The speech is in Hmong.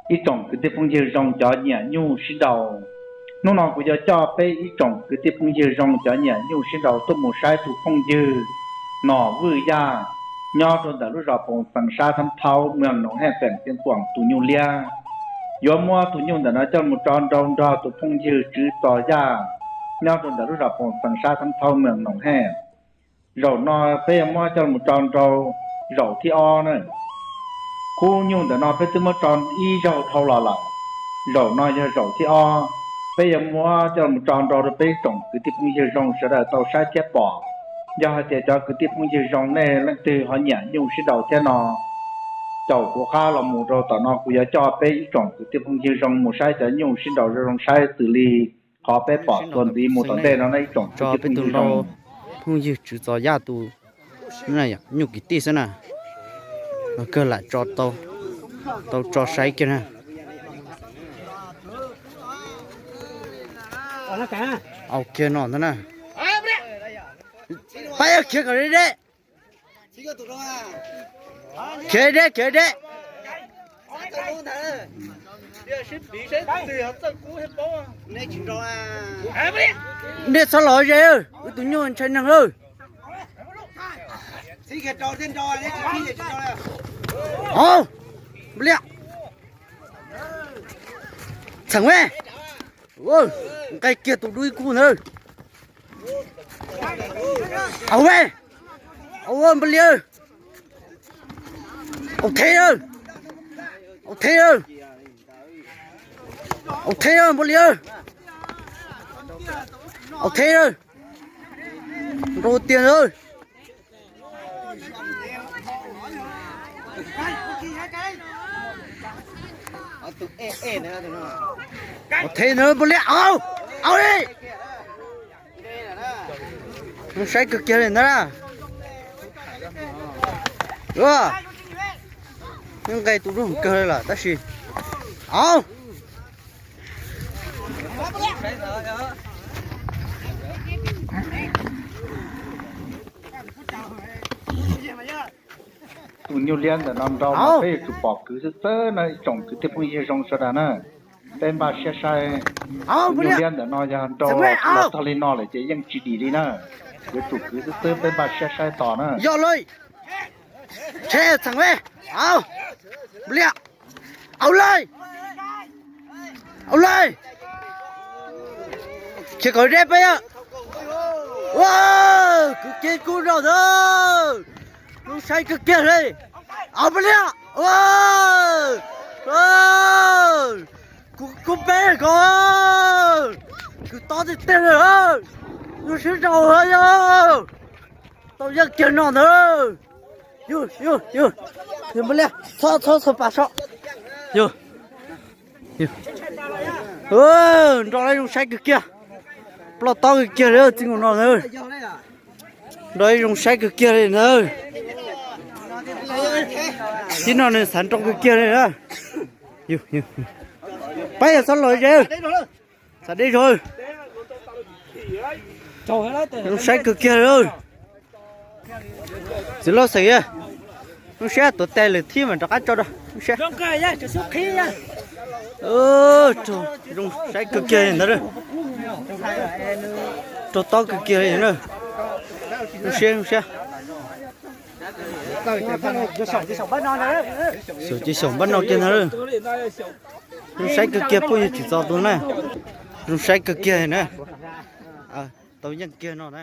Ib tsoom kwv tij phooj ywg zoo cov nyiam nyuj sib nraus, hnub no kuv yuav coj peb ib tsoom kwv tij phooj ywg zoo cov nyiam nyuj sib nraus tuaj mus saib tus phooj ywg Nom Vwj Yaj nyob rau ntawm lub zos Poos Xees sab Thab Thaub, moos Noom Hej, xeem Xeev Khuam tus nyuj liab. Yuav muab tus nyuj ntawm no coj mus tso nrau nrog tus phooj ywg Tswv Txos Yaj nyob rau ntawm lub zos Poos Xees sab Thab Thaub, moos Noom Hej. Zaum no peb yuav muab coj mus tso nrau zaum thib ob na. Khub nyuj ntawm no peb twb muab tso ib zaug dhau los lawm, zaum no yog zaum thib ob. Peb yuav muab coj mus tso nrau rau peb tsoom kwv tij phooj ywg zoo sawv daws tau saib thiab pom. Yog hais tias cov kwv tij phooj ywg zoo nej leej twg ho nyiam nyuj sib nraus thiab no, caum kuv qab los mus rau tom no, kuv yuav coj peb ib tsoom kwv tij phooj ywg zoo mus saib cov nyuj sib nraus zoo zoo saib xws li qhov peb pom txuas ntxiv mus tom ntej no na ib tsoom kwv tij phooj ywg zoo. Phooj ywg Tswv Txos Yaj tus nyuj kwv tij xwb na, kawg lam tso tau, tau tso saib kiag na. Au kiag no ntag na. Pab yog khiav kom deb deb. Khiav deb, khiav deb. Nej txhob los ze, wb tus nyuj ntshai neeg lawm. Au, nplia. Txheem me, nqe kiag tus dub ib kub ntawd. Au, au nplia. Au theb, au theb, au theb nplia. Au theb, nrau tiag ntawd. Au theb ntawd nplia, au, au li. Zoo saib kawg kiag li ntawd. Nqe tus dub kawg li lawm tab sis, au. Tus nyuj liab ntawm no nrau mas peb yuav tsum pom kwv xwb xwb no ib tsoom kwv tij phooj ywg zoo sawv daws na. Peb npaj siab saib, tus nyuj liab ntawm no yog nrau los txog li no lawm ces yeej tsis dim li na. Yuav tsum kwv xwb xwb, peb npaj siab saib tos na. Yog lawm. Txheem me, au, nplia, au lawm, au lawm. Khiav kom deb peb. Ua, kwv kiag kub nrau ntawd. Zoo saib kawg kiag li. Au nplia, ua, kub peb ko, kwv tob tiag tiag li. Zoo sib nraus yog tau yeej kiag no ntag. Yog, yog, yog, nplia, txhob, txhob, txhob pas so. Yog, nrau lawv zoo saib kawg kiag. Ploj tob kawg kiag li txij nkaus no ntag. Nrau zoo saib kawg kiag li ntag. Tib no nws xav nrau kawg kiag li na. Pab yog txhob los ze, xav deb zog. Zoo saib kawg kiag li. Txiv Lauj Xeem, zoo siab tuav tes lwm thib mas rov qab tso rau zoo siab. Zoo saib kawg kiag li ntawd. Raug tob kawg kiag li na. Zoo siab, zoo siab. Xyaum ces xyaum npab no kiag ntag. Zoo saib kawg kiag phooj ywg Tswv Txos tus na. Zoo saib kawg kiag na. Tau yeej kiag no na.